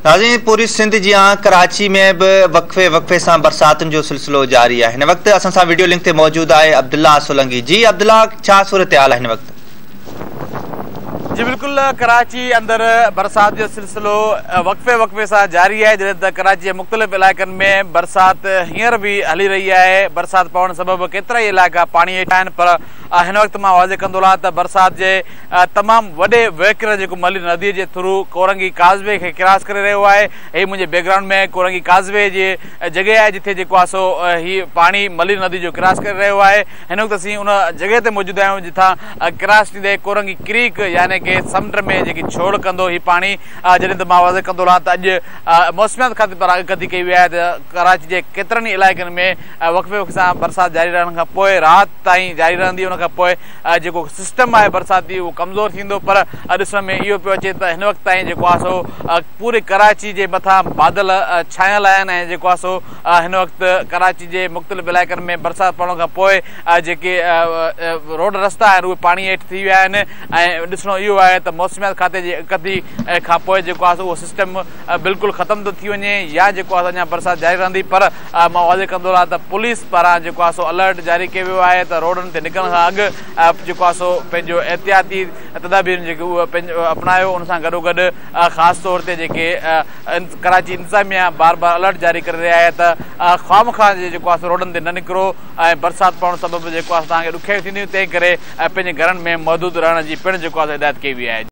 ناظرين پوري سنڌ جيان ڪراچي ۾ به وقفي وقفي سان برساتن جو سلسلو جاري آهي هن وقت اسان سان وڊيو لنڪ تي موجود آهي عبدالله سولنگي جي عبدالله ڇا صورتحال آهي هن وقت. جي بلڪل ڪراچي اندر برسات جو سلسلو وقفي وقفي سان جاري آهي جڏهن ته ڪراچي جي مختلف علائقن ۾ برسات هينئر به هلي رهي آهي برسات پوڻ سبب ڪيترائي علائقا پاڻي هيٺ آهن پر هن وقت مان واضح ڪندو هلان ته برسات جي تمام وڏي وهڪري جيڪو ملير ندي جي ٿرو ڪورنگي ڪاز وي کي ڪراس ڪري رهيو آهي هي منهنجي back ground ۾ Korangi cause V جي جڳهه آهي جتي جيڪو آهي سو هي پاڻي ملير ندي جو ڪراس ڪري رهيو آهي هن وقت اسين ان جڳهه تي موجود آهيون جتان ڪراس ٿيندي ڪورنگي ڪريڪ يعني ڪي سمنڊ ۾ جيڪي ڇوڙ ڪندو هي پاڻي جڏهن ته مان واضح ڪندو هلان ته اڄ موسميات کاتي پاران اڳڪٿي ڪئي وئي آهي ته ڪراچي جي ڪيترن ئي علائقن ۾ وقفي وقفي سان برسات جاري رهڻ کان پوء رات تائين جاري رهندي ان کان پوء جيڪو سسٽم آهي برساتي اهو ڪمزور ٿيندو پر ڏسڻ ۾ اهو پيو اچي ته هن وقت تائين جيڪو آهي سو پوري ڪراچي جي مٿان بادل ڇانيل آهن ۽ جيڪو آهي سو هن وقت ڪراچي جي مختلف علائقن ۾ برسات پوڻ کان پوء جيڪي روڊ رستا آهن اهي پاڻي هيٺ ٿي ويا آهن ۽ ڏسڻو اهو آهي ته موسميات کاتي جي اڳڪٿي کان پوء جيڪو آهي سو اهو سسٽم بلڪل ختم ٿو ٿي وڃي يا جيڪو آهي اڃا برسات جاري رهندي پر مان واضح ڪندو رهان ته پوليس پاران جيڪو آهي سو الرٽ جاري ڪيو ويو آهي ته روڊن تي نڪرڻ کان اڳ جيڪو آهي سو پنهنجو احتياطي تدابيرون جيڪي اهي پنهنجو اپنايو ان سان گڏو گڏ خاص طور تي جيڪي ڪراچي انتظاميا بار بار الرٽ جاري ڪري رهي آهي ته خوامخواه جيڪو آهي سو روڊن تي نه نڪرو ۽ برسات پوڻ سبب جيڪو آهي توهان کي ڏکيائيون ٿينديون تنهن ڪري پنهنجي گهرن ۾ محدود رهڻ جي پڻ جيڪو آهي سو هدايت ڪئي وئي آهي.